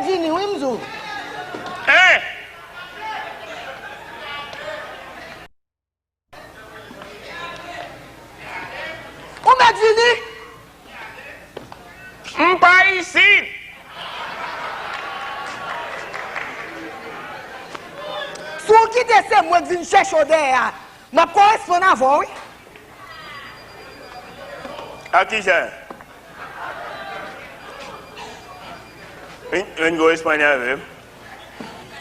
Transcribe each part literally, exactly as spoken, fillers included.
vini, wi, m di w. Hein? Ou mèt vini? M pa isit. Si w kite se mwen k vin chèche w dèyè a, m ap koresponn avè w, wi. A kisa? Vin, vin koresponn avè m.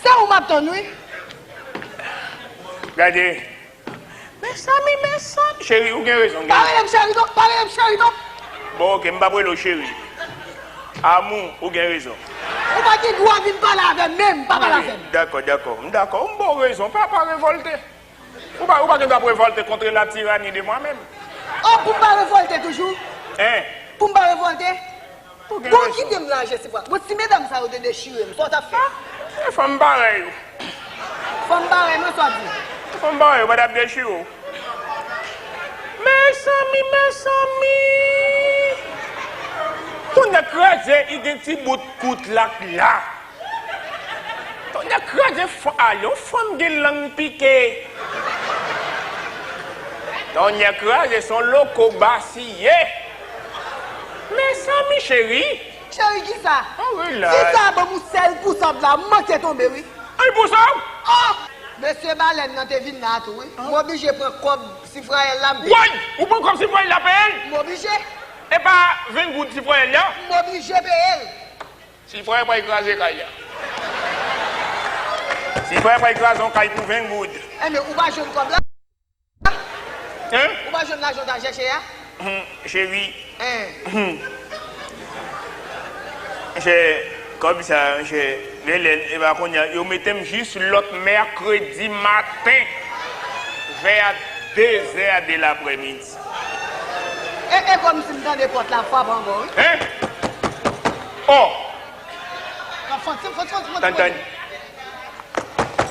Se ou m ap tann, wi. Gade. Mezanmi, mezanmi. Cheri, ou gen rezon. Pa rele m cheri non, pa rele m cheri non. Bon, oke, m p ap rele w cheri. Amou, ou gen rezon. Ou pa gen dwa vin pale avè m menm, pa pale avè m. Dakò, dakò. M dakò, m ba w rezon. Pa, pa revòlte. Ou pa, ou pa gen dwa pou revòlte kont la tyrannie de moi-même. Oh, pou m pa revòlte toujou? Hein? Pou m pa revòlte? Ou gen rezon. Bon, kite m la, Jesifra. Bon, si medam sa yo te dechire m, sa w t ap fè? Ah, se fanm parèy ou. Fanm parèy mwen, sa w di? Fanm parèy ou pa t ap dechire w. Mezanmi, mezanmi. Tonnè kraze, li gen ti bout kout lak la. Tonnè kraze, fanm, ale yon fanm gen lang pike. Tonnè kraze, se yon loko basiye. Mezanmi, cheri. Cheri, kisa? Oh, relax. Kisa ban m yon sèl pousab la, m manke tonbe, wi. Ay, pousab? Oh! Mesye balèn nan te vin la tou, wi. M oblije pran kòb sifrayèl la, m peye. Woy! Ou pran kòb sifrayèl la, peye l? M oblije. E pa ven goud sifrayèl la? M oblije peye l. Sifrayèl pral kraze kay la. Sifrayèl pral kraze yon kay pou ven goud. Enben, ou pa jwenn kòb la? Hein? Ou pa jwenn lajan w t al chèche a? Hum, cheri. Hein? Hum. Monchè, kòb sa, monchè, Belen, e pa kounye a, yo mete m jis lòt mèkredi maten, vè de zè de laprèmidi. E, e kòmsi m tande pòt la frape ankò, wi. Hein? Oh! Tann, tann.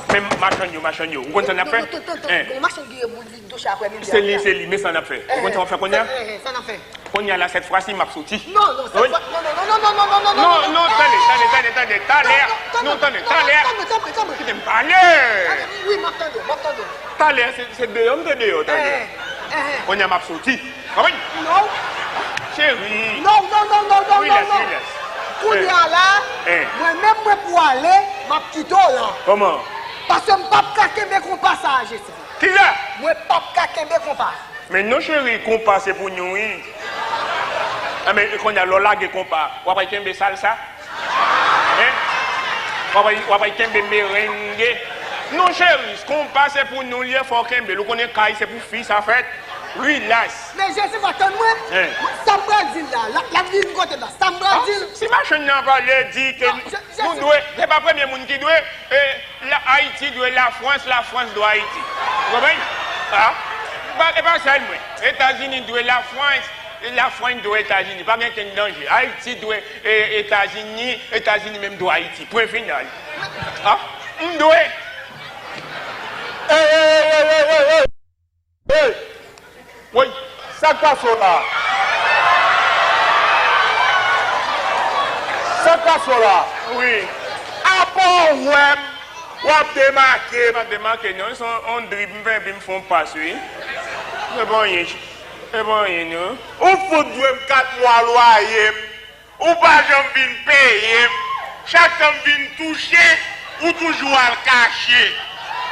Men machann yo, machann yo. Ou konn sa n ap fè? Tann, tann, tann. Hein? Gon machann ki ye pou li douche aprè midi a. Se li, se li. Men sa n ap fè. Ou konn sa w ap fè kounye a? Hein, hein, sa n ap fè. Kounye a la, sèt fwa si m ap soti. Non, non, sèt fwa, non, non, non, non, non, non, non, non, non, tande, tande, tande, tande. Talè. Non, tande, talè. Tann, tann, tann, tann. Kite m pale. Wi, m ap tande w, m ap tande w. Talè, se, se deyò m te deyò, talè. Hein, hein, hein. Kounye a m ap soti. Konprann? Non. Cheri. Non, non, non, non, non, non, non. Relax, relax. Kounye a la, eh, mwen menm mwen pou ale, m ap kite w la. Kòman? Paske m p ap ka kenbe konpa sa a, Jesifra. Kisa? Mwen p ap ka kenbe konpa. Men non, cheri, konpa se pou nou, wi. A, men kounye a, lè w lage konpa, w ap al kenbe salsa? Hein? W ap al, w ap al kenbe merenge? Non, cheri, konpa se pou nou, li fò kenbe l. Ou konnen kay se pou fi sa fèt. Relax. Men Jesifra, tann mwen. Hein? Sa m pral di l la, l ap, l ap vin kote m la. Sa m pral di l. Ah, si machann nan pale, di ke nou dwe, se pa premye moun ki dwe, eh, la, Ayiti dwe Lafrans, Lafrans dwe Ayiti. Ou konprann? Ah, pa, e pa sèl mwen. Etazini dwe Lafrans, Lafrans dwe Etazini. Pa gen kenn danje. Ayiti dwe, eh, Etazini, Etazini menm dwe Ayiti. Pwen final. Ah, m dwe. Hey, hey, hey, hey, hey, hey. Hey! Woy! Sa k pase w la? Sa k pase w la? Wi. Apa w wè m, w ap demake m. M ap demake non, se yon, yon drib m fè, epi m fè yon pas, wi. Se pa anyen, se pa anyen, non. Ou fout dwe m kat mwa lwaye m. Ou pa janm vin peye m. Chak tan m vin touche, ou toujou al kache.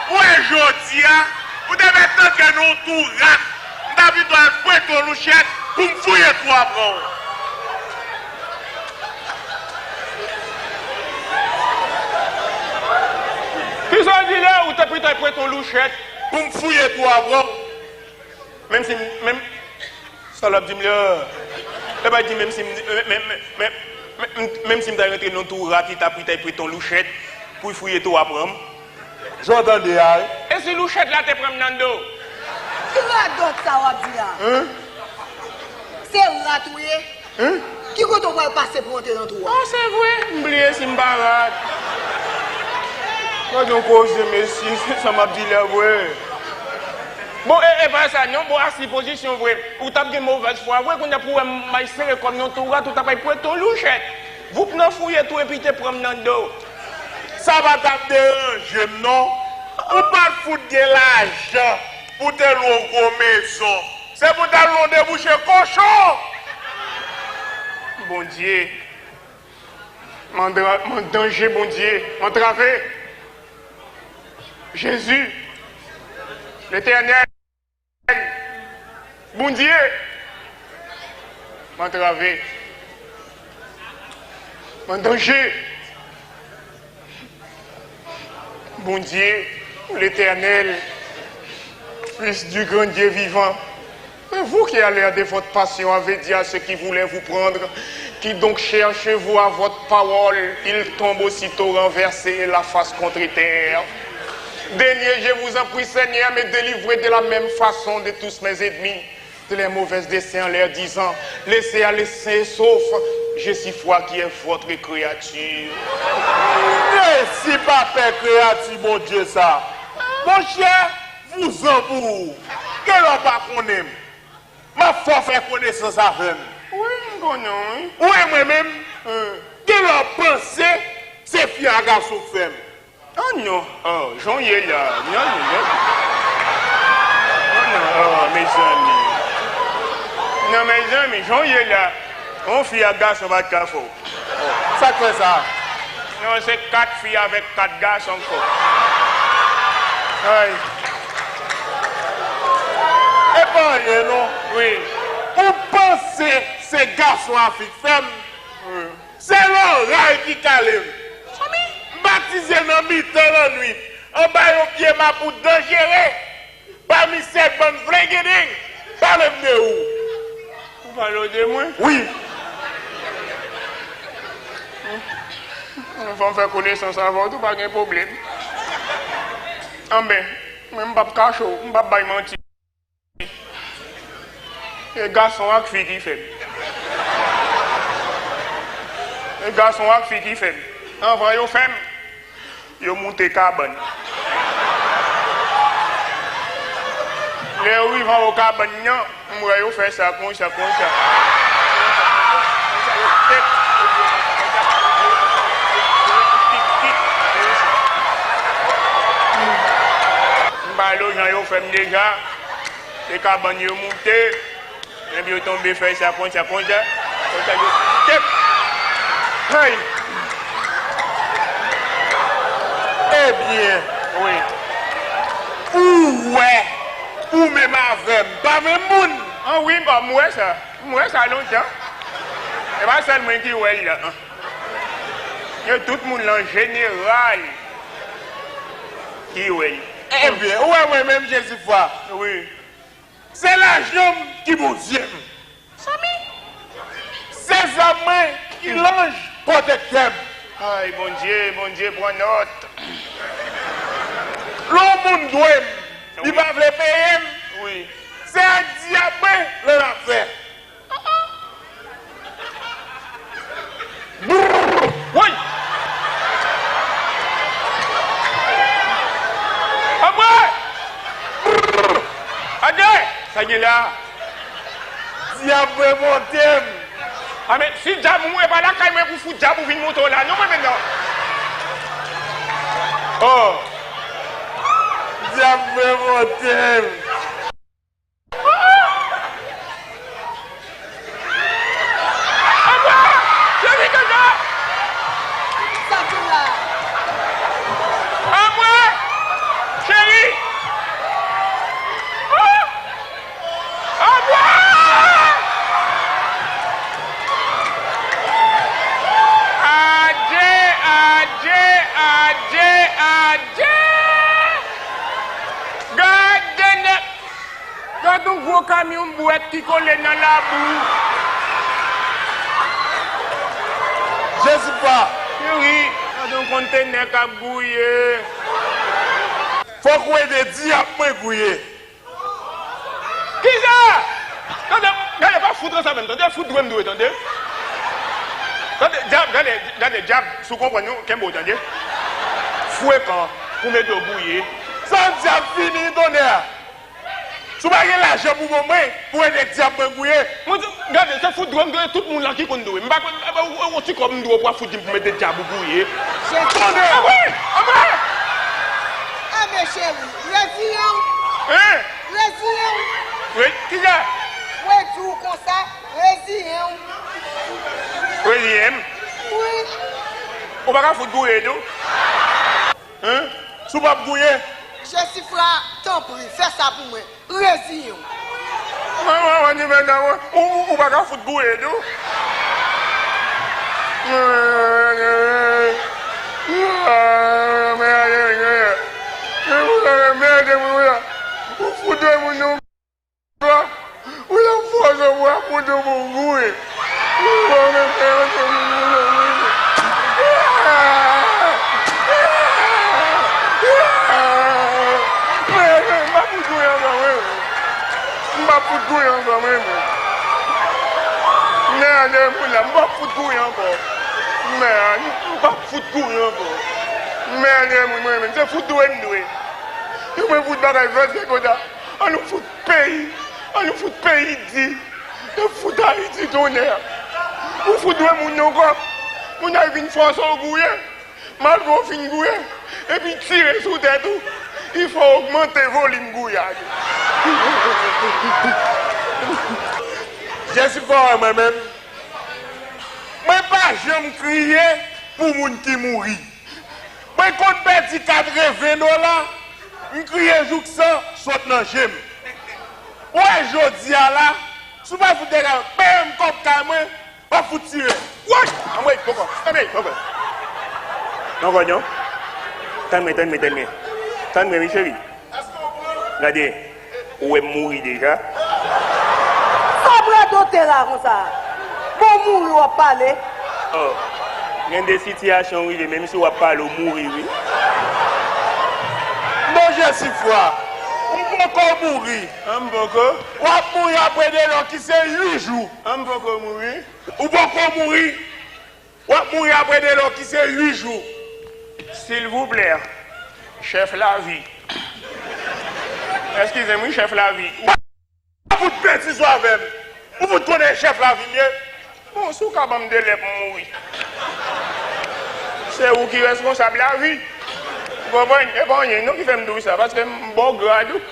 Ou wè jodi a, ou te mèt antre nan yon tou rat. M ta pito al pwente yon louchèt pou m fouye tou a pran w. Kisa w di la? Ou te pito al pwente yon louchèt pou m fouye tou a pran w. Menm si m, menm, sa l ap di m la? E pa di menm si m, menm, menm, menm, menm, menm si m ta rantre nan tou rat, li ta pito al pran yon louchèt pou l fouye tou a pran m. Jan w tande a, wi. E si louchèt la te pran m nan do? Ki radòt sa w ap di a? Hein? Se rat ou ye? Hein? Ki kote w pral pase pou antre nan twou a? Ah, se vre, m bliye si m pa rat. Gade yon koze, mesye, se sa m ap di la vre. Bon, e, e pa sa non, bon, a sipozisyon vre, ou t ap gen movèz fwa vre, kounye a pou wè m al sere kò m nan twou rat, ou t ap al pwente yon louchèt. Gwoup nan fouye tou epi te pran m nan do. Sa pa t ap deranje m, non. Ou pa t fout gen lajan pou te lwe yon gwo mezon. Se pou w t al lwe yon debouche kochon. Bondye, m an dra-, m an danje, Bondye, m antrave. Jezi, Letènèl, Bondye, m antrave. M an danje. Bondye, Letènèl, Fils du grand Dieu vivant, et vous qui à l'heure de votre passion avez dit à ceux qui voulaient vous prendre, quiconque cherche vous à votre parole, il tombe aussitôt renversé la face contre terre. Daignez, je vous en prie, Seigneur, me délivrer de la même façon de tous mes ennemis, de leurs mauvais desseins en leur disant, laissez aller sains et saufs, je suis foi qui est votre créature. Mesi pa pè kreyati Bondye sa. Monchè, vouzan pou ou. Genlè w pa konnen m. M ap fè w fè konesans avè m. Wi, m konnen w, wi. Ou wè mwen menm? Genlè w panse se fi a gason k fè m. Oh non, oh, jan w ye la, non, non, non. Oh non, oh, mezanmi. Non, mezanmi, jan w ye la, yon fi ak gason pa t ka fè w. Sa k fè sa? Non, se kat fi avèk kat gason k fè w. Ay. E pa anyen, non. Wi. Ou panse se gason a fi k fè m? Wi. Se loray ki kale m. M batize nan mitan lannwit, anba yon pye makout danjere, pami sèt bann vlengedeng. Pale m de ou. Ou pale w de mwen? Wi. Fò m fè konesans avè w tou, pa gen pwoblèm. Anben, mwen m p ap kache w, m p ap bay manti. E gason ak fi ki fè m. E gason ak fi ki fè m. Anvan yo fè m, yo moute kabann. Lè yo rive anwo kabann nan, m wè yo fè sa konsa, konsa. M pale w jan yo fè m deja. Se kabann yo moute, epi yo tonbe fè sa konsa, konsa, konsa, yo tèt. Hey! Ebyen, wi. Ou wè, ou menm avè m, pa menm moun. An wi, m wè sa. M wè sa lontan. E pa sèl mwen ki wè l la. Yo tout moun lan jeneral ki wè l. Ebyen, ou wè mwen menm Jezifwa? Wi. Se lajan m ki Bondye m. Se zam mwen ki lanj pwotektè m. Ay, Bondye, Bondye pran nòt. Lè yon moun dwe m, li pa vle peye m, wi, se ak dyab mwen lè l ap fè. Brrr! Woy! Anmwe! Brrr! Adye! Sa gen la? Dyab vle monte m. A men, si dyab mwen pa lakay mwen pou fout dyab ou vin monte w la, non, mwen menm nan. Oh! Dyab vle monte m. Anmwe! Cheri, kaka! Sa ki la? Anmwe! Cheri! Anmwe! Adje, adje, adje, adje! Gade nèg! Gad yon gwo kamyon bwèt ki kole nan labou. Jezi pa. Wi, gad yon kontenè k ap gouye. Fòk ou ede dyab mwen gouye. Kisa? Tande, gade, pa fout ansanm menm, tande, fout dwe m dwe, tande. Tande, dyab, gade, gade, dyab, si w konprann nou, kenbe w, tande. Frekan, pou mete w gouye. Sa dyab fini, tonnè. Si w pa gen lajan pou ban mwen, pou ede dyab mwen gouye. Mwen di, gade, se fout dwe m dwe tout moun la ki konn dwe. M pa konn, e, e, e, yon ti kòb m dwe w pou w ap fout di m pou mete dyab ou gouye. Jezi. Tande! Anmwe! Anmwe! Anmwe, cheri, reziyen w. Hein? Reziyen w. Re-, kisa? Mwen di w konsa, reziyen w. Reziyen m? Wi. Ou pa ka fout gouye tou? Hein? Si w p ap gouye? Jesifra, tanpri, fè sa pou mwen. Reziyen w. Mwen, mwen, mwen, mwen, mwen, ou, ou, ou pa ka fout gouye tou? Ou fout dwe moun nou. Ou la fòse mwen ap monte pou gouye. Mwen, mwen, mwen, mwen, mwen, mwen, mwen. Mwen, mwen, m pa pou gouye ankò, mwen. M pa pou gouye ankò, mwen, mwen. Mèd, mwen la, m pa pou gouye ankò. Mèd, m pa pou gouye ankò. Mèd, mwen, mwen, mwen, se fout dwe m dwe. Mwen fout bagay vèt se konsa. An nou fout peyi, an nou fout peyi di. Nou fout Ayiti tonnè. Ou fout dwe moun nan kòb. Moun nan vin fòse w gouye. Malgre w fin gouye, epi tire sou tèt ou, il faut w ogmante volim gouyad ou. Jesifra, mwen menm, mwen pa janm kriye pou moun ki mouri. Mwen konn pèdi katreven dola, m kriye jouk san sot nan je m. Ou wè jodi a la, si w pa fout dega, peye m kòb kay mwen, w ap fout tire. Woy! Anmwey, poko. Anmwey, poko. Non, konn non. Tann mwen, tann mwen, tann mwen. Tann mwen, wi, cheri. Gade, ou wè m mouri deja. Sa w radote la konsa? Bon, mouri w ap pale. Oh, gen de sitiyasyon rive, menm si w ap pale, w mouri, wi. Non, Jesifra, m poko mouri. An, m poko. W ap mouri apre de lò ki se uit jou. An, m poko mouri. Ou poko mouri. W ap mouri apre de lò ki se uit jou. Silvouplè, chèf lavi. Eskize m, wi, chèf lavi. Ou pa fout betize avè m. Ou fout konnen chèf lavi m ye. Bon, si w ka ban m de lè pou m mouri. Se ou ki reskonsab lavi. Ou konprann? E pa anyen non ki fè m di w sa, paske m ba w grad ou.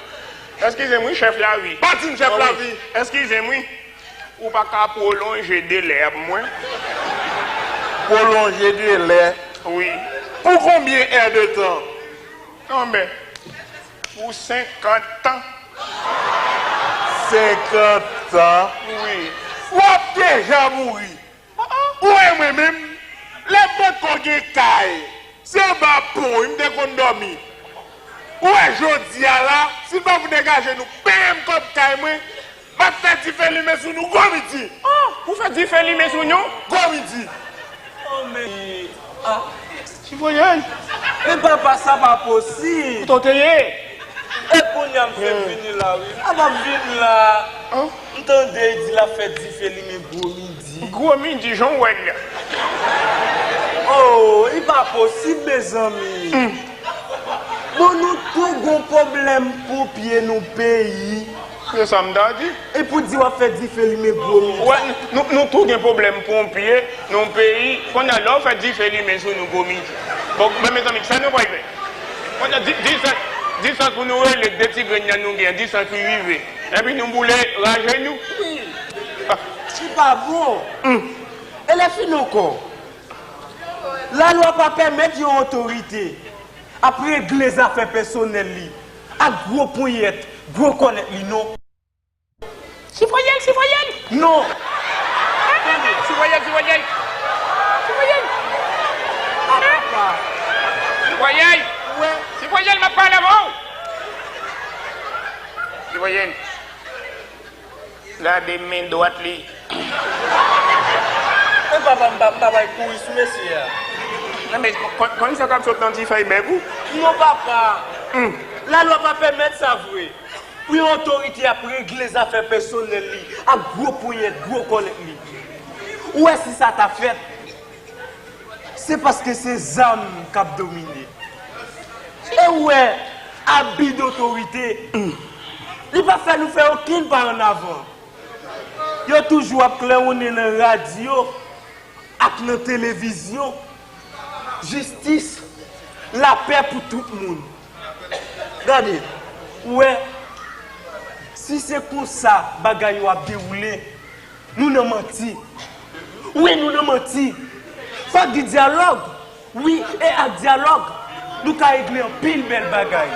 Eskize m, wi, chèf lavi. Pa di m chèf lavi. Eskize m, wi. Ou pa ka pwolonje delè a pou mwen? Pwolonje delè? Wi. Pou konbyen è de tan? Anben, pou senkant tan. Senkant tan? Wi. W ap deja mouri. Ou wè mwen menm, lè m poko gen kay, se anba pon wi m te konn dòmi. Ou wè jodi a la, si n pa fout degaje nou, peye m kòb kay mwen, m ap fè dife limen sou nou gwo midi. Oh, ou fè dife limen sou nou? Gwo midi. Oh, men, ah. Ti voyay. Men papa, sa pa posib. Kouta w te ye? E kounye a m fèk vini la, wi. A m ap vin la. An? M tande y di l ap fè dife limen gwo midi. Gwo midi, jan w wè l la. Oh, li pa posib, mezanmi. Hmm. Bon, nou tou gon pwoblèm ponpye nou peyi. Se sa m ta di. E pou di w ap fè dife limen gwo midi. Wè, nou, nou tou gen pwoblèm ponpye nan peyi. Kounye a, lè w fè dife limen sou nou gwo midi. Bon, men mezanmi, kisa nou pral fè? Kounye a, di, di sa, di sa pou nou rele de ti grenn nan nou gen, di sa ki rive. Epi nou boule raje nou. Wi. Ah. Li pa bon. Hmm. E lè fini ankò, lalwa pa pèmèt yon otorite ap regle zafè pèsonèl li ak gwo ponyèt, gwo kòlèt li, non. Sifwaye l, sifwaye l! Non! Sifwaye l, sifwaye l! Sifwaye l! Sifwaye l! Sifwaye l, m ap pale avè w! Sifwaye l! Gade men dwat li. Men papa, m pa, m pa bay kouri sou mesye a. Non, men kon, kon, konn sa k ap sot nan ti fèy bèk ou? Non, papa. Hmm. Lalwa pa pèmèt sa vre. Pou yon otorite ap regle zafè pèsonèl li ak gwo ponyèt, gwo kòlèt li. Ou wè si sa ta fèt, se paske se zam k ap domine. E ou wè, abi dotorite, hmm, Li pa fè nou fè okenn pa annavan. Yo toujou ap klèwonnen nan radyo ak nan televizyon. Jistis, lapè pou tout moun. Gade, ou wè, si se konsa bagay yo ap dewoule, nou nan manti. Wi, nou nan manti. Fòk gen dyalòg. Wi, e ak dyalòg, nou ka regle anpil bèl bagay.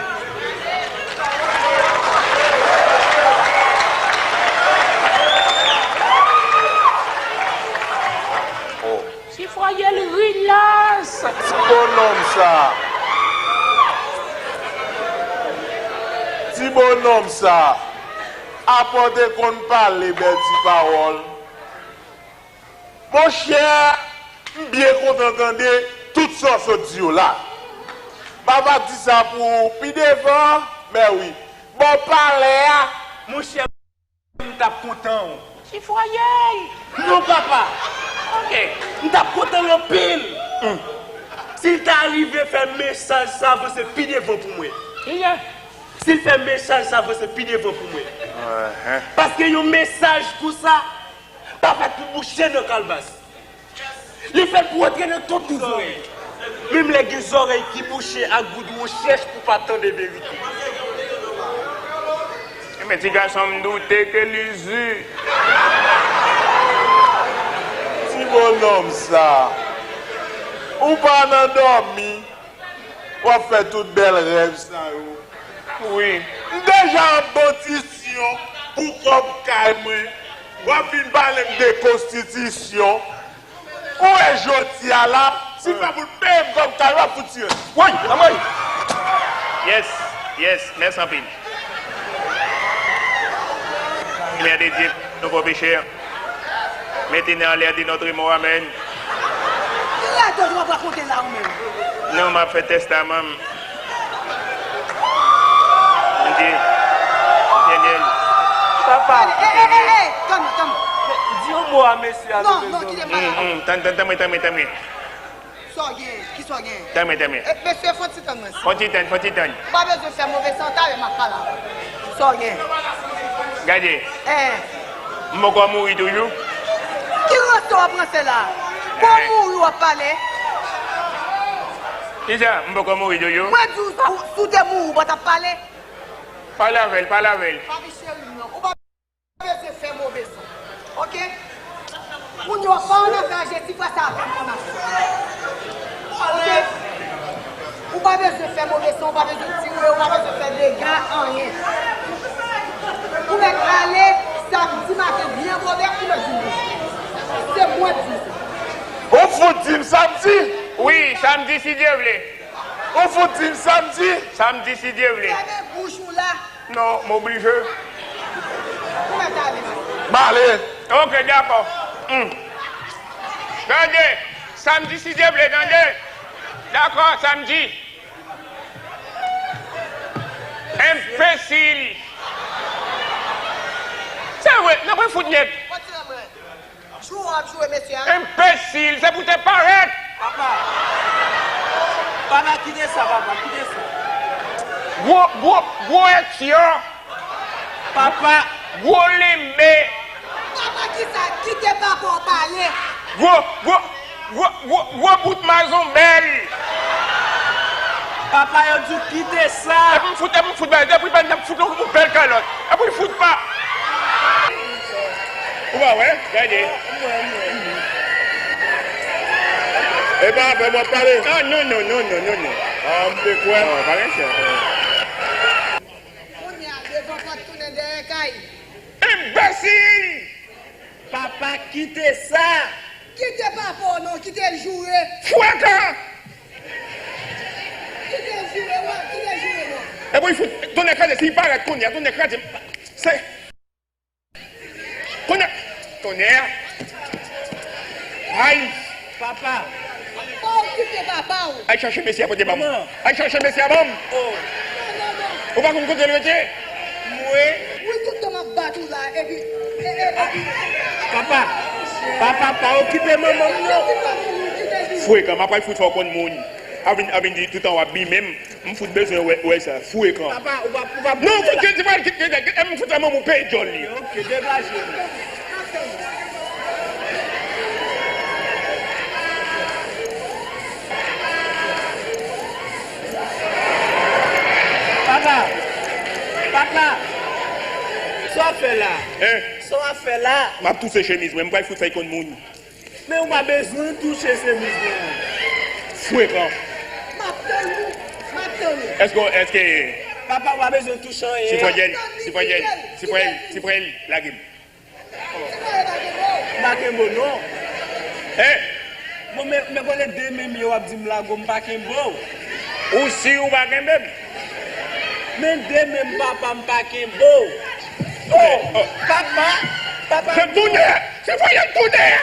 Oh. Ti Fwayèl, relax. Ti bonòm sa. Ti bonòm sa. Apa w te konn pale bèl ti pawòl. Monchè, m byen kontan tande tout sa w sot di yo la. M ap di sa pou ou pi devan, men wi. Bò palè a, monchè, m t ap kontan w. Ti Fwayèl! Non, papa! Ok. M t ap kontan l anpil! Hmm. Si l ta rive fè mesaj sa avanse pi devan pou mwen. Kiyès? Si l fè mesaj sa avanse pi devan pou mwen. Enhen. Paske yon mesaj konsa, pa fèt pou bouche nan kalbas. Li fèt pou antre nan tout zòrèy. Menm lè gen zòrèy ki bouche ak goud won chèch pou pa tande verite. Men ti gason m doute ke li zu. Ti bonòm sa. Ou pa nan dòmi. W ap fè tout bèl rèv sa yo. Wi. M deja an bandisyon pou kòb kay mwen. W ap vin pale m de konstitisyon. Ou wè jodi a la, si pa pou l peye m kòb kay, w ap fout tire. Woy, anmwey! Yes, yes, mèsi anpil. Limyè de Dye, nou fò peche. Mete nan lè de notre mort, amèn. Ki radòt w ap rakonte la ou menm? Non, m ap fè tèstaman m. Bondye, Etènèl. Papa. Ey, ey, ey, ey, calme, calme. Di yon mo a mesye a. Non, non, kite m pale. Tann, tann, tann mwen, tann mwen, tann mwen. Sa w gen? Ki sa w gen? Tann mwen, tann mwen. E, mesye, fon ti tann mwen. Fon ti tann, fon ti tann. Ou pa bezwen fè move san talè m ap pale avè w. Sa w gen? Gade. Eh. M poko mouri toujou. Ki ranse w ap ranse la? Bon mouri w ap pale. Kisa? M poko mouri toujou. Mwen di w sa, si w te mouri, w pa t ap pale. Pale avè l, pale avè l. Papi cheri m nan, ou pa bezwen fè move san. Oke? Moun yo pa ann angaje ti frè sa avè m ann ap fè. Oke? Ou pa bezwen fè move san, ou pa bezwen tire, ou pa bezwen fè dega, anyen. Ou mèt ale samdi maten byen bonè pou lè jounen. Se mwen k di sa. Ou fout di m samdi? Wi, samdi si Dye vle. Ou fout di m samdi? Samdi si Dye vle. Fèmen bouch ou la. Non, m oblije. M ale. Ok, dakò. Hmm. Tande, samdi si Dye vle, tande. Dakò, samdi. Enbesil. Se vre, nan mwen fout nèg. Jou w ap jwe mesye a. Enbesil, se pou te parèt. Papa. Papa, kite sa, papa, kite sa. Gwo, gwo, gwo etyon. Papa. Gwo lenbe. Papa, kisa? Kite papa w pale. Gwo, gwo, gwo, gwo, gwo bout mazonbèl. Papa, yo di w kite sa. Epi m fout, epi m fout, depi pandan m fout yon bèl kalòt. Epi l fout pa. Ou pa wè? Gade. E pa avè m w ap pale. Ah, non, non, non, non, non, non. Ah, m te kwè. Non, pa gen chans. Kounye a, devan pòt tounen dèyè kay. Enbesil! Papa, kite sa! Kite papa w non, kite l joure. Frekan! Kite l joure, wi, kite l joure non. Epi l fout, tonnè kraze, si l parèt kounye a, tonnè kraze, se Kounye a, tonnè! Ay! Papa! Pa okipe papa w! Al chache mesye a pote ban m. Manman! Al chache mesye a ban m. Oh! Ou pa konn kote l rete? Mwen? Wi, tout tan m ap bat ou la, epi, e, e, epi. Papa! Papa, pa okipe manman m non! Frekan, m ap pral fout fè w konn moun. A vin, a vin di tout tan w ap bimen m. M fout bezwen wè, wè sa. Frekan. Papa, ou pa, ou pa. Non, fout ke ti pral kite nèg. M fout sa manman peye djòl li. Ok, degaje. Papa, papa, sa w ap fè la? Hein? Sa w ap fè la? M ap touse chemiz mwen, m pral fout fè l konn moun. Men ou pa bezwen touche chemiz mwen. Frekan. M ap tann ou. M ap tann ou. Èske, èske Papa, ou pa bezwen touche anyen. Sifwayèl, Sifwayèl, Sifwayèl, Sifwayèl, lage m. M pa kenbe w non. Hein? Bon, men, men konnen de men m yo w ap di m lage w, m pa kenbe w. Ou si ou pa kenbe m? Men de men m papa m pa kenbe w. Oh, papa, papa. Se tounen! Sifwayèl tounen!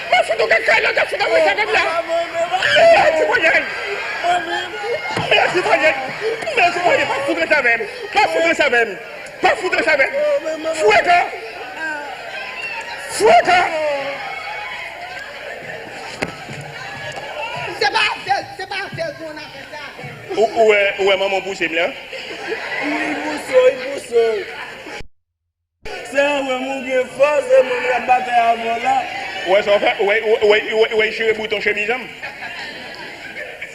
M ap fout ou kèk kay la, m ap fout ou kèk kay la. Mèsi, Sifwayèl! Mèsi, Sifwayèl! Mèsi, Sifwayèl! Pa fout res avè m! Pa fout res avè m! Pa fout res avè m! Frekan! Frekan! Se pa afè, se pa afè, se yon afè, se afè. Ou, ou wè, ou wè manman w pouse m la? Wi, li pouse w, li pouse w. Se an wè m ou gen fòs, se mwen k ap batay avè w la. Ou wè sa w fè? Ou wè, ou wè, ou wè, ou wè, ou wè chire bouton chemiz an m?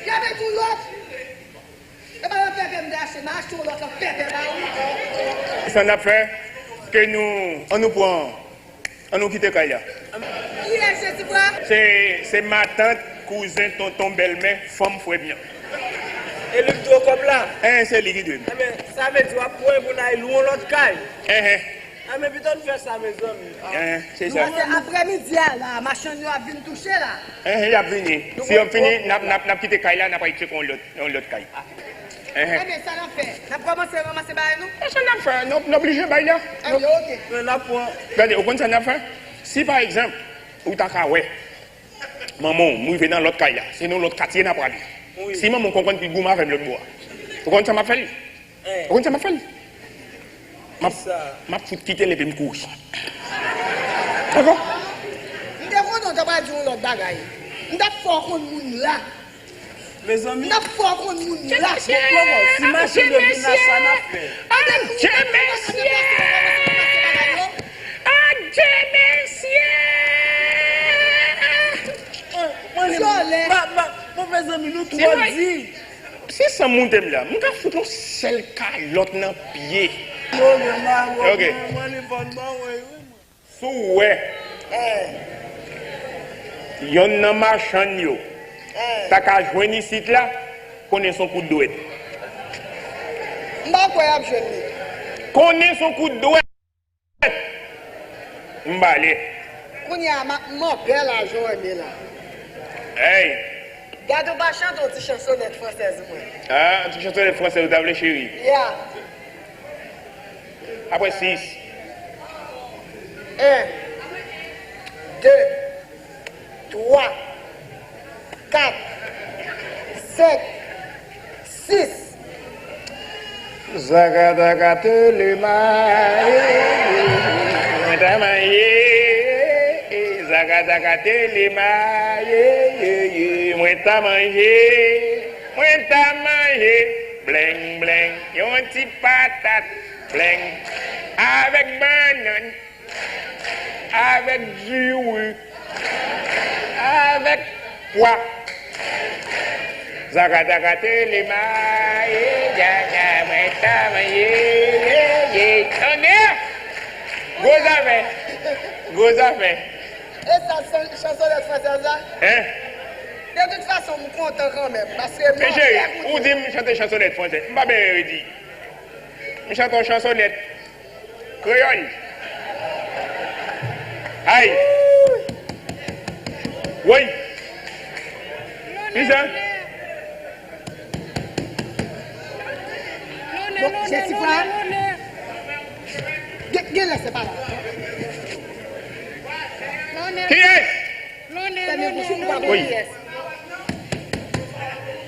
Kenbe tou lòt. E pa nan pèpè m te achte, m achte yon lòt lòt pèpè ba ou. Sa n ap fè, ke nou, an nou pran, an nou kite kay la. Kiyès Jesifra? Se, se matant, kouzen, tonton, bèlmè, fanm, frè m nan. E li k dwe w kòb la? Hein, se li ki dwe m. Enben, sa vle di w ap pran pou n al lwe yon lòt kay? Enhen. Enben, pito n fè sa, mezanmi. Enhen, se sa. Paske aprèmidi a la, machann yo ap vin touche la. Enhen, y ap vini. Si y ap fini, n ap, n ap, n ap kite kay la, n ap al tcheke yon lòt, yon lòt kay. Enhen. Enben, sa n ap fè? N ap kòmanse ranmase bagay nou? E sa n ap fè? Nou, nou oblije bay la. Enben, ok. Men n ap pran. Gade, ou konn sa n ap fè? Si, pa egzanp, ou ta ka wè, manman w, m rive nan lòt kay la. Se nan lòt katye n ap prale. Wi. Si manman w konprann pi goumen avè m lòt bò a. Ou konn sa m ap fè l? Hein. Ou konn sa m ap fè l? M ap, m ap fout kite l epi m kouri. Dakò? M te konnen w ta pral di yon lòt bagay. M t ap fè w konn moun la. Mezanmi. M t ap fè w konn moun la. Mesye, si machann yo vin la, sa n ap fè? Adje, mesye! Adje, mesye! Mwen, mwen, mwen, mezanmi, nou twò di. Si san moute m la, m ka fout yon sèl kalòt nan pye. Ok. Si w wè yonn nan machann yo ta ka jwenn isit la, konnen s on kout dwèt. M pa kwè y ap jwenn li. Konnen s on kout dwèt. M bale. Kounye a, m ap manpè lajan w renmen la. Hey! Gade w pa chante yon ti chansonèt fransèz mwen. Ah, yon ti chansonèt fransèz ou ta vle, cheri? Ya. Apre sis. En, de, twa, kat, senk, sis. Zakataka telema, eh, mwen ta manje. Zakataka telema, eh, eh, eh, mwen ta manje. Mwen ta manje. Bleng, bleng, yon ti patat. Bleng, avèk bannann. Avèk diri. Avèk pwa. Zakataka telema, ye, ya, ya, mwen ta manje, ye, ye. Tande! Gwo zafè. Gwo zafè. E sa, se chansonèt fransèz la? Hein? De tout fason, m kontan kanmenm, paske m... Men cheri, ou di m chante chansonèt fransèz. M pa bezwen redi. M chante yon chansonèt. Kreyòl. Ay. Woy. Kisa? Bon, Jesifra. Gen, gen lè se pa la. Kiyès? Wi.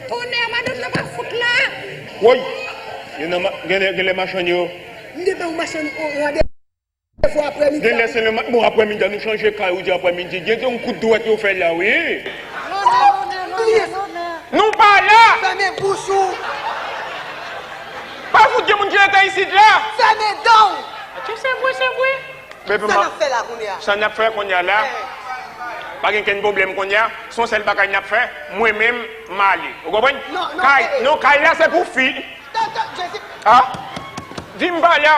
Tonnè, madanm nan pa fout la. Woy! Gen nan ma-, gen, gen lè machann yo. M te ba w machann yon randevou aprèmidi. Gen lè se le ma-, bon, aprèmidi, nou chanje kay, ou di aprèmidi. Gen yon kout dwèt yo fè la, wi. Tonnè, tonnè, tonnè, tonnè. Nou pa la! Fèmen bouch ou! Pa fout gen moun ki rete isit la! Fèmen dan w! Atye, se vre, se vre. Sa n ap fè la kounye a? Sa n ap fè kounye a la? Pa gen kenn pwoblèm kounye a. Se yon sèl bagay n ap fè. Mwen menm, m ale. Ou konprann? Non, non, kay, eh, eh. Non, kay la se pou fi. Tan, tan, Jezi. Ah? Di m pa la.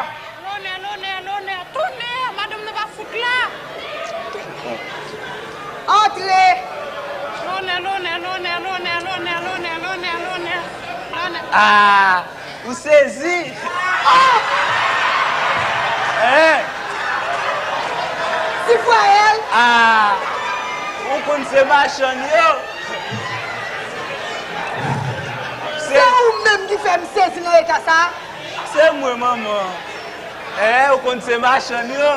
Lonè, lonè, lonè, tonè, madanm nan pa fout la. Antre. Lonè, lonè, lonè, lonè. Ah, ou sezi. Ah! Hein? Sifwayèl. Ah, ou konn se machann yo. Se ou menm ki fè m sezi nan eta sa? Se mwen, manman. Eh, ou konn se machann yo.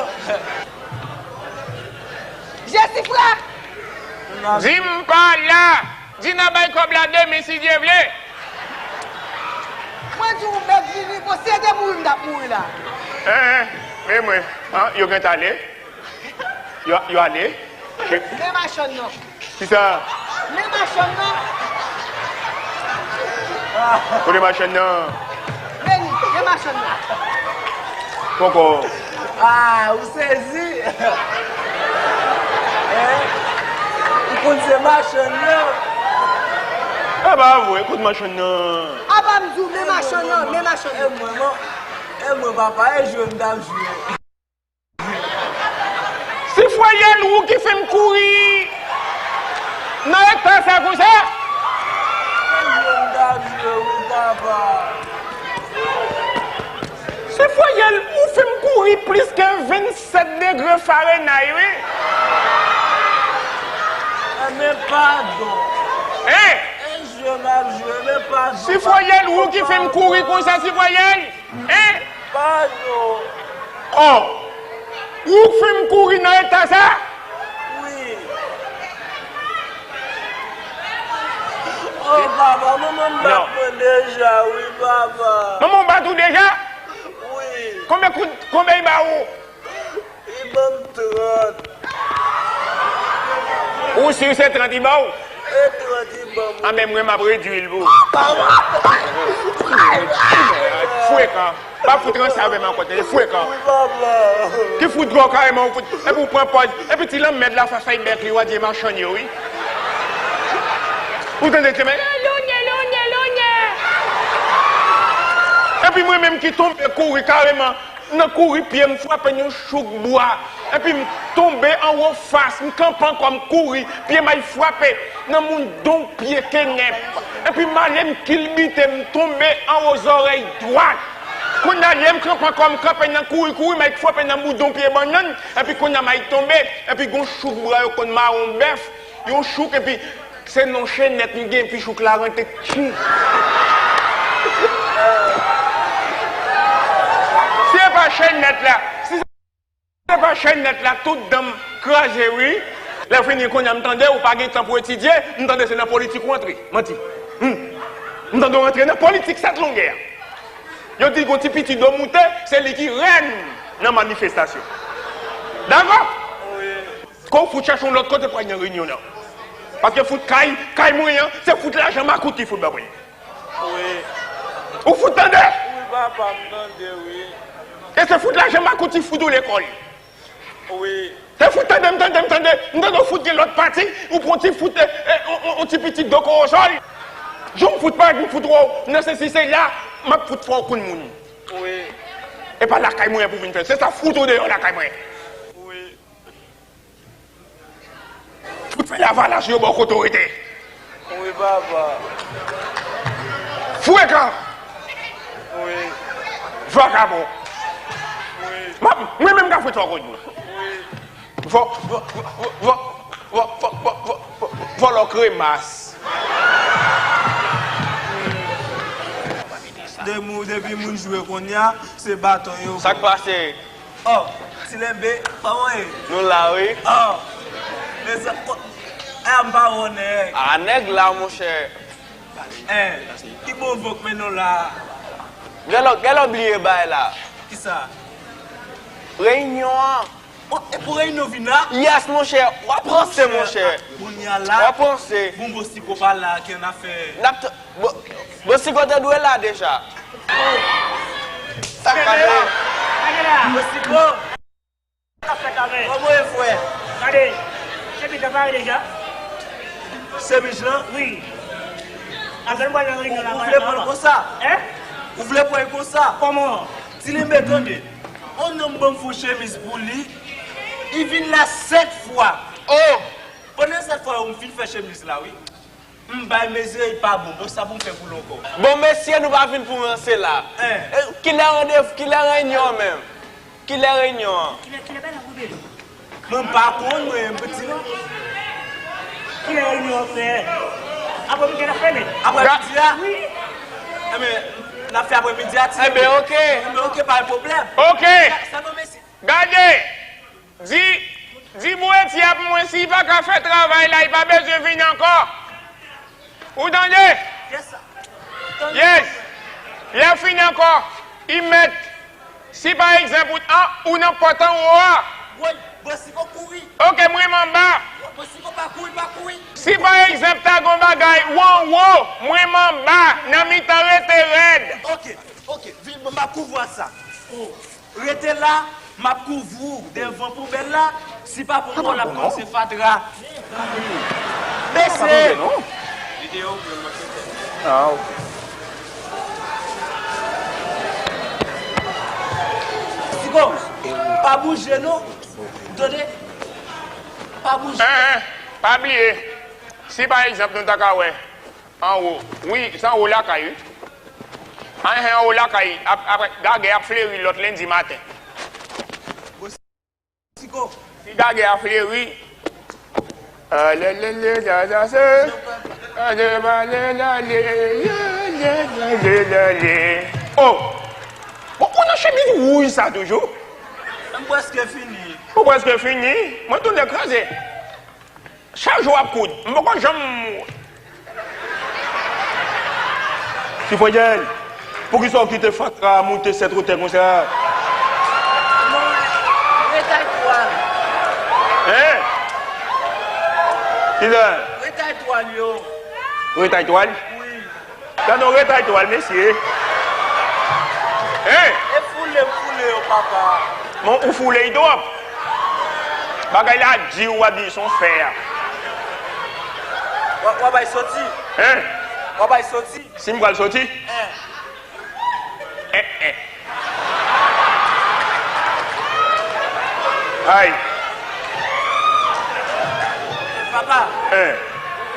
Jesifra! Di m pa la! Di n a bay kòb la demen si Dye vle! Mwen di w, mèt vini, bon, si e te mouri, m t ap mouri la. Eh, eh, men mwen, ah, yo gentan ale? Yo, yo ale? Men machann nan. Kisa? Men machann nan. Kote machann nan? Men li, men machann nan. Poko. Ah, ou sezi. Hein? Ou konn se machann nan. E pa vre, kote machann nan? Apa m di w, men machann nan, men machann nan. E mwen, non. E mwen, papa, e jwe m t ap jwe. Sifwayèl, ou ki fè m kouri nan eta sa konsa? Sifwayèl, ou fè m kouri plis ke vennsèt degre Farenay, wi. Men padon. Hein? E jwe m ap jwe, men padon. Sifwayèl, ou ki fè m kouri konsa, Sifwayèl? Hein? Padon. Oh! Ou fè m kouri nan eta sa? Wi. Oh, papa, manman m bat mwen deja, wi, papa. Manman w bat ou deja? Wi. Konbyen kout, konbyen li ba ou? Li ban m trant. Ou si se trant li ba w? E trant li ban m. Anben, mwen, m ap redui l pou ou. Frekan. Pa fout ranse avè m ankò, tande, frekan. Wi, papa. Ki fout dwòl kareman, ou fout. Epi ou pran pòz. Epi ti lanmèd la fas ay bèk li, w a di e machann yo, wi. Ou tande, ti men. Lonè, lonè, lonè. Epi mwen menm ki tonbe kouri kareman. Nan kouri, pye m frape yon chouk bwa. Epi m tonbe anwo fas, m kanpe ankò, m kouri, pye m al frape nan moudon pye kenèp. Epi m ale, m kilbite, m tonbe anwo zòrèy dwat. Kounye a, lè m kanpe ankò, m kanpe nan kouri, kouri, m al frape nan moudon pye bannann. Epi kounye a, m al tonbe. Epi gon chouk bwa yo konn mawon bèf. Yon chouk, epi se non chenèt m gen, epi chouk la rantre tchou. Si se pa chenèt la, si se pa chenèt la, tout dan m kraze, wi. Lè fini, kounye a m tande ou pa gen tan pou etidye, m tande se nan politik ou antre. Manti. Hmm. M tande ou antre nan politik sèt longè. Yo di gon ti piti do moute, se li ki rèn nan manifestasyon. Dakò? Wi. Kon w fout chache yon lòt kote pou al nan reyinyon nan. Paske fout kay, kay mwen an, se fout lajan makout ki fout ban mwen. Wi. Ou fout tande? Wi, papa, m tande, wi. E se fout lajan makout ki fout ou lekòl. Wi. Se fout tande, m tande, m tande, m tande w fout gen lòt pati, ou pran ti fout, e, e, on, on, on ti pitit do kowosòl. Jan m fout pa, m fout wè w nan sesi sela, m ap fout fè w konn moun. Wi. E pa lakay mwen pou vin fè, se sa fout ou deyò lakay mwen. Wi. Fout fè lavalas yo bò kote w rete. Wi, papa. Frekan! Wi. Vakabon! Wi. M ap, mwen menm ka fout fè w konn moun. Wi. Vò, vò, vò, vòlò kremas. Depi moun jwe kounye a, se baton yo. Sa k pase? Oh, Ti Lenbe, kòman ye? Nou la, wi. Oh, mezanmi, a, m pa wè nèg. A, nèg la, monchè. Eh, ki bon vòk men nou la? Gèlò, gèlò bliye bay la. Kisa? Reyinyon an. Epi reyinyon vin la? Yes, monchè. W ap panse, monchè. Kounye a la, w ap panse. Bon, Bosiko pa la, ki annafè. N ap t-, Bo-, Bosiko te dwe la deja. Sa k pase? Bosiko. Sa k fèt avè? Kòman w ye, frè? Gade, se pita pare deja. Semiz lan? Wi. Apre nou pral nan reyinyon la. Ou vle pran l konsa? Hein? Ou vle pran l konsa? Kòman? Ti Lenbe, tande. On nonm ban m fon chemiz pou li. Li vin la sèt fwa. Oh! Pandan sèt fwa yo, m fin fè chemiz la, wi. M bay mezi, li pa bon. Bon, sa pou m fè pou l ankò? Bon, mesye, nou pa vin pou ranse la. Hein? E, kilè randevou, kilè reyinyon an menm? Kilè reyinyon an? Kilè, kilè bagay la koube? Mwen, m pa konn, mwen, m piti. Kilè reyinyon an fè? Aprè midi a n ap fè, men. Aprè midi a? Wi. Enben, n ap fè aprè midi a, ti. Enben, oke. Enben, oke, pa gen pwoblèm. Oke. Sa, sa bon, mesye. Gade! Di, di Bouretye a pou mwen, si li pa ka fè travay la, li pa bezwen vin ankò. Ou tande? Yes, sir. Yes. Lè fini ankò, li mèt, si pa egzanp, ou, an, ou nan pòt anwo a. Woy, Bosiko kouri. Oke, m renmen anba. Bosiko pa kouri, pa kouri. Si pa egzanp, ta gon bagay, ou anwo, m renmen anba, nan mitan rete rèd. Oke, oke, vin, m ap kouvri sa. Oh. Rete la, m ap kouvri w devan poubèl la, si pa pran kò l ap panse fatra. Bese! Ah, ok. Siko, pa bouje non. Tande? Pa bouje. Hein, hein, pa bliye. Si pa egzanp nou ta ka wè. Anwo. Wi, se anwo lakay, wi. Anyen, anwo lakay. Ap-, apre, gagè ap fleri lòt lendi maten. Si gagè a fleri. Alelele, sa, sa, se. Alelele, lale, lale, lale. Oh! Bon, ou nan chemiz wouj sa toujou? M prèske fini. Ou prèske fini? Mwen tounen kraze. Chak jou w ap koud, m poko janm. Ti Fredjèl, poukisa w kite fatra a moute sèt wotè konsa? Non, retay twal. Hein? Kisa? Retay twal yo. Retay twal? Wi. Gade yon retay twal, mesye. Hein? E foule m foule yo, papa. Bon, ou foule l twòp. Bagay la di, w ap di se yon fè a. W a, w a bay soti. Hein? W a bay soti. Si m pral soti? Hein. Hein, hein. Ay. Papa. Hein.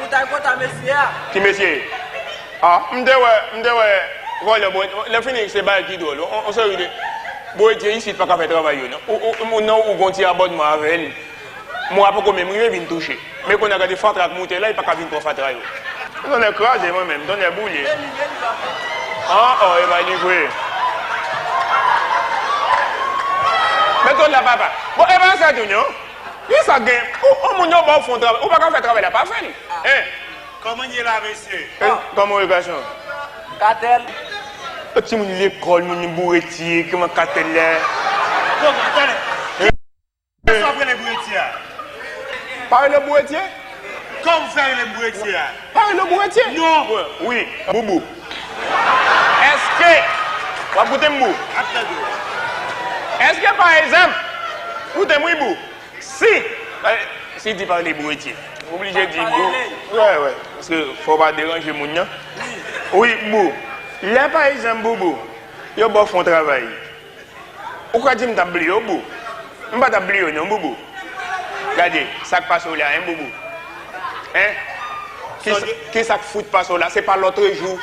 Ou t al kontan mesye a? Ki mesye? Ah, m te wè, m te wè vòlè Bouretye, lè fini se bagay ki dwòl. On, on seri de Bouretye isit pa ka fè travay yo, non. Ou, ou, ou, non, ou gon ti abònman avè l. Mwa poko menm rive vin touche. Men kounye a gade fatra k moute la, li pa ka vin pran fatra yo. Tonnè kraze mwen menm, tonnè boule. Ah, oh, e pa li vre. Met kòd la, papa. Bon, e pa sa tou, non. Kisa gen? Ou, ou moun yo ba w fè yon travay, ou pa ka fè travay la, pa fè l. Hein? Kòman ye la, mesye? Eh, kòman w ye, gason? Katèl. Timoun lekòl, moun Bouretye, kòman katèl la? Bon, tande. Kisa w ap rele Bouretye a? Pa rele Bouretye? Kòman w fè rele Bouretye a? Pa rele Bouretye? Non. Wi, Boubou. Èske, w ap koute m, Bou? Ap tande w. Èske, pa egzanp, koute m, wi, Bou. Si, eh, si di pa rele Bouretye, oblije di Bou. Wè, wè, paske fò w pa deranje moun nan. Wi, Bou. Lè, pa egzanp, Boubou, yo ba w fè yon travay, ou ka di m t ap bliye w, Bou. M pa t ap bliye w, non, Boubou. Gade, sa k pase w la, hein, Boubou? Hein? Kisa, kisa k fout pase w la? Se pa lòtrejou.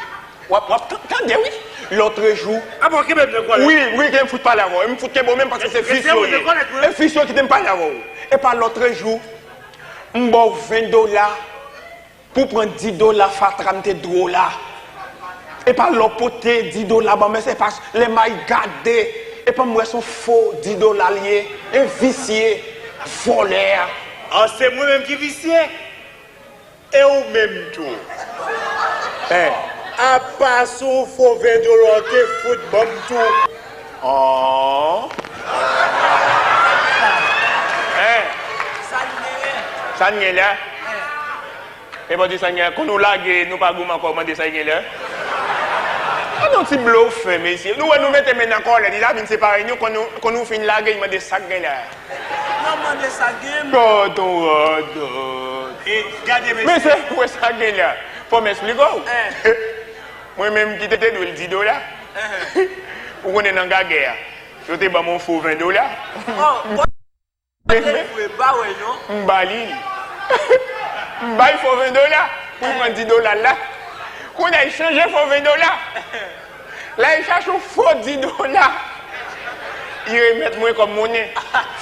W ap, w ap tan-, tande, wi. Lòtrejou. Ah bon, kenbe m nan kòlèt. Wi, wi, ke m fout pale avè w. M fout kenbe w menm paske se vis yo ye. E vis yo kite m pale avè w. E pa lòtrejou, m ba w ven dola pou w pran dis dola fatra m te dwe w la. E pa lè w pote dis dola ban m, men se pa lè m ay gade. E pa m wè se yon fo dis dola l ye. E visye, vòlè. Ah, se mwen menm ki visye? E ou menm tou? Eh. Apa se yon fo ven dola w te fout ban m tou? Oh. Sa n gen la? E pa di sa n gen la. Kon nou lage, nou pa goumen ankò, mande sa n gen la. An nou ti blofe, mesye. Nou wè nou mete men nan kòlèt, li ta vin separe nou, kon nou, kon nou fin lage, li mande sa k gen la. Non, mande sa k gen. Tonton Radòt. E, gade, mesye. Mesye, ou wè sa k gen la. Fò m esplike w. Mwen menm ki te, te dwe l di dola. Ou konnen nan gagè a, yo te ban m yon fo ven dola. Oh, Te vre, ba wè non. M ba li l. M bay fo ven dola pou l pran di dola l la. Kounye a, l chanje fo ven dola. La, l chache yon fo di dola. Li remèt mwen kòm monnen.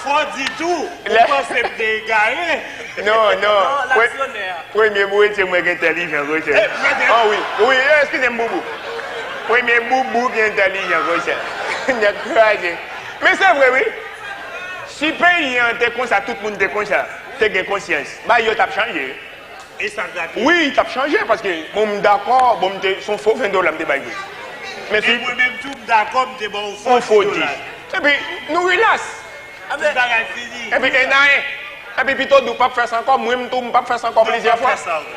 Fo di tou, ou panse m te egare? Non, non. Non, l aksyonè. Premye bouretye mwen ki entèlijan konsa. An wi, wi, eskize m, Boubou. Premye Boubou ki entèlijan konsa. Nèg kraze. Men se vre, wi. Si peyi an te konsa, tout moun te konsa, te gen konsyans, bagay yo t ap chanje. E sa t ap ye? Wi, t ap chanje, paske bon, m dakò, bon, m te, se yon fo ven dola m te bay vre. Men si mwen menm tou, m dakò, m te ba w fo di dola. Epi, nou rilas. Tout bagay fini. Epi, e nayen. Epi, pito di w p ap fè sa ankò, mwen m tou, m p ap fè sa ankò plizyè fwa. Non, w p ap fè sa ankò.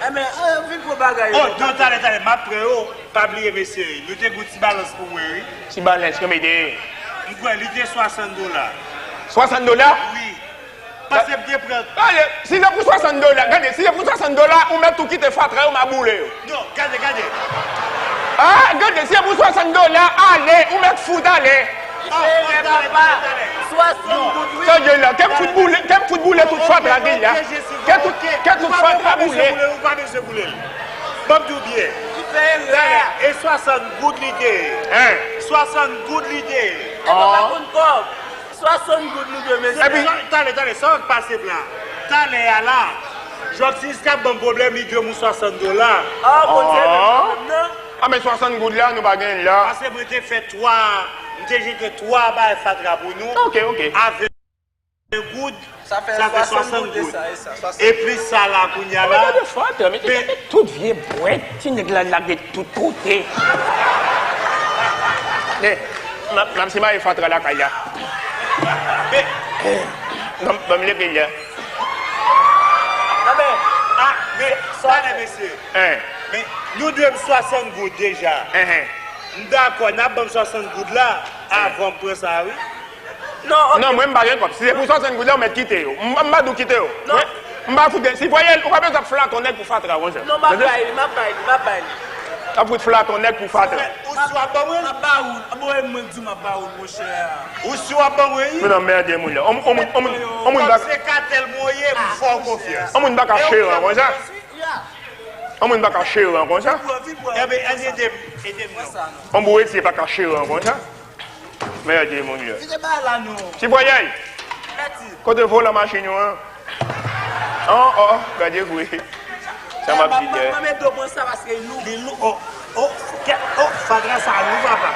Enben, vin pran bagay yo. Oh, non, talè, talè, m ap pran yo. Pa bliye, mesye, nou te gen yon ti balans pou mwen, wi. Ti balans, konbyen te ye? M kwè li te swasant dola. Swasant dola? Wi. Pase m te pran. Gade, si se pou swasant dola, gade, si se pou swasant dola, ou mèt tou kite fatra yo, m a boule yo. Non, gade, gade. Ah, gade, si se pou swasant dola, ale, ou mèt fout ale. Li fè erè, papa. Swasant goud, wi. Sa gen la, kè m fout boule, kè m fout boule tout fatra ki la. Kè tout, kè tout fatra boule. Ou pa bezwen boule l. Ban m di w byen. Li fè erè. E swasant goud li te ye. Swasant goud li te ye. E papa konn kòb. Swasant goud nou dwe, mesye. Epi, talè, talè, sa w k pase m la. Talè a la, Jòksis k ap ban m pwoblèm, li dwe m yon swasant dola. Ah, konn se menm pwoblèm nan. Ah, men swasant goud la, nou pa gen l la. Paske mwen te fè twa, m te jete twa bay fatra pou nou. Ok, ok. Avèk goud, sa fè swasant goud. E plis sa la, kounye a la. Gade fatra, men tout vye bwèt, ti nèg la lage tout kote. Men, m ap, m ap simaye fatra lakay la. Men, ban m, ban m leve l la. Ah, men, talè, mesye. Men, nou dwe m swasant goud deja. M dakò, n ap ban m swasant goud la, avan m pran sa, wi. Non, ok. Non, mwen, m pa gen kòb. Si se pou swasant goud la, ou mèt kite yo. M, m pa di w kite yo. Non. Mwen, m pa fout gen. Si voye l, ou pa bezwen ap flaton nèg pou fatra konsa. Non, m ap bay li, m ap bay li, m ap bay li. Ap fout flaton nèg pou fatra. Ou si w ap ban mwen? M ap ba ou. Bon, e mwen k di w m ap ba ou, monchè. Ou si w ap ban mwen, wi? Men anmède moun la. On, on moun, on moun, on moun bak. Kòm se katèl mwen ye, m fè w konfyans. On moun bak ap chere konsa. On moun bak ap chere konsa. Enben, ann ede m, ede m non. On bouretye bak ap chere konsa. Mède moun yo. Kite bagay la non. Ti pwanyay. Mèsi. Kote volan machin ou an? Oh, oh, gade vre. Sa m ap di lè. Mwen mete w pran sa paske li lou. Li lou, oh, oh, kè, oh, fatra sa lou, papa.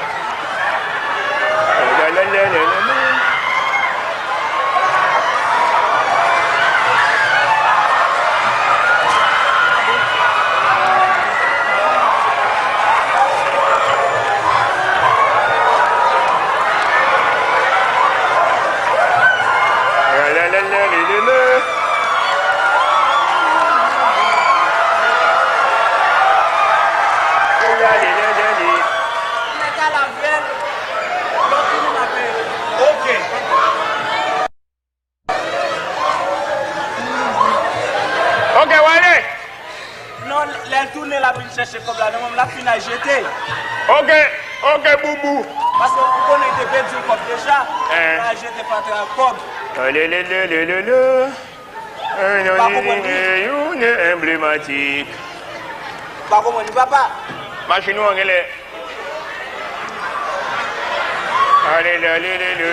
Ok. Ok, w ale. Non, lè l tounen, l ap vin chèche kòb la. Nan men m, l ap fin al jete. Ok, ok, Boubou. Paske ou konnen, l te pèdi yon kòb deja. L al jete fatra kòb. Lelelelelele. Pa konprann li. Youn enblematik. Pa konprann li, papa. Machin ou an genlè. Ale, ale, ale, ale.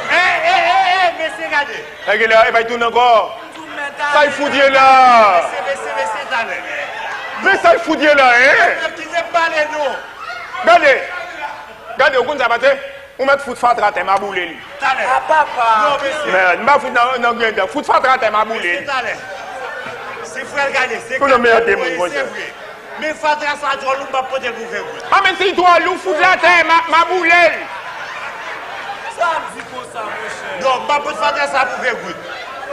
Ey, ey, ey, ey, mesye, gade. Nèg la, e pa y tounen ankò. Sa y fout ye la? Mesye, mesye, mesye, talè. Men sa y fout ye la, en? Kite m pale, non. Gade. Gade, ou konn sa pase? Ou mèt fout fatra atè, m a boule li. Talè. A papa. Non, mesye. Mèd, m pa fout nan, nan grenn dan. Fout fatra atè, m a boule li. Mesye, talè. Se frè l gade, se... Ou nan mède moun konsa. Se vre. Men fatra sa twò lou, m p ap pote l pou ven goud. A, men si l twò lou, fout l atè, m a, m a boule l. Sa ap di konsa, monchè? Non, m p ap pote fatra sa pou ven goud.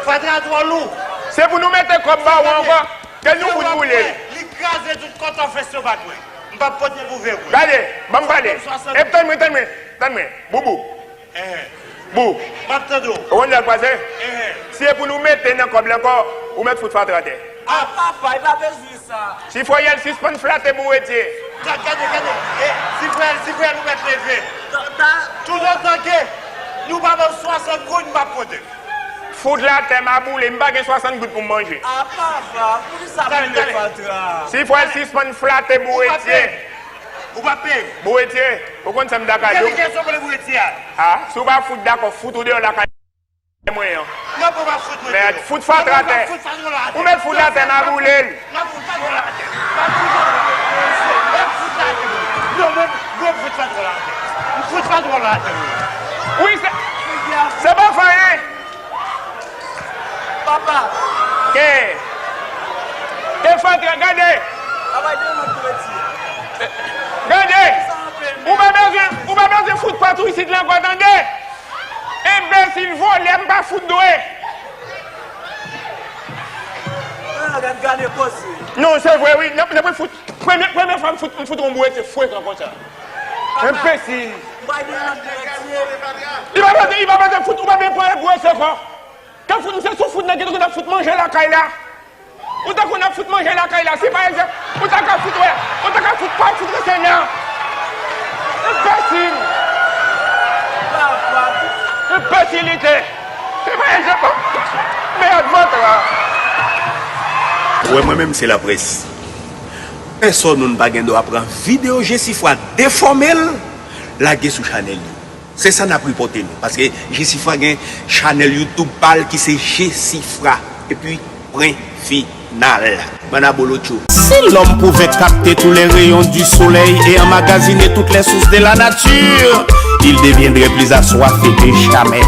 Fatra twò lou. Se pou nou mete kòb ba ou ankò. Ke nou pou nou boule. Li kraze tout kòtòfès yo pa kwè. M p ap pote pou vre vre. Gade, ban m pale. Epi tann mwen, tann mwen, tann mwen. Boubou. Bou. M ap tande w. Ou konn lè l kwaze? Si e pou nou mete nan kòb la ankò, ou mèt fout fatra atè. A papa, e pa bezwen sa. Si fwèyèl sispann flate bou etye. Gade, gade, gade. E, si fwèyèl, si fwèyèl ou mèt leve. Toutotan ke nou pa ban m swasant goud, m p ap pote. Fout l atè, m a boule, m pa gen swasant goud pou m manje. A papa, poukisa boule fatra? Si fwèyèl sispann flate bou etye. Ou p ap peye m. Bou etye, ou konn sa m ta ka di w? Kèlkeswa bou etye a. A, si w pa fout dakò, fout ou deyò lakay mwen an. Non, pou w pa fout mwen deyò. Mèd, fout fatra atè. Ou mèt fout l atè, m a boule l. M ap fout patwon la atè. M ap fout patwon la atè. Non, mwen, mwen fout patwon la atè. M fout patwon la atè. Wi, se, se pa fè anyen. Papa. Ke? Ke fatra, gade. Papa, gen lòt pou retire. Gade. Ou pa bezwen, ou pa bezwen fout patwon isit la ankò, tande? Enbesil, vòlè, m pa fout dwe. Ah, gad, gade koze. Non, se vre, wi. N ap, n ap fout. Premye, premye fwa m fout, m fout yon bwete frekan konsa. Enbesil. Li pa bezwen, li pa bezwen fout, ou pa bezwen pran bwete ankò. Ka fout, se sou fout nan ki te konn ap fout manje lakay la. Ou te konn ap fout manje lakay la, se pa egzanp, ou ta ka fout, wè, ou ta ka fout pa fout rete nan. Enbesil. Enbesilite. Se pa egzanp, men ak vòt la. Ou wè, mwen menm, se laprès. Pèsòn nou pa gen dwa pran videyo Jesifwa, defòme l, lage sou chanèl li. Se sa n ap ripòte nou. Paske Jesifwa gen chanèl YouTube pa l ki se Jesifwa. Epi, pwen final. Bann abolotcho. Si l'homme pouvait capter tous les rayons du soleil et emmagasiner toutes les sources de la nature, il deviendrait plus assoiffé que jamais.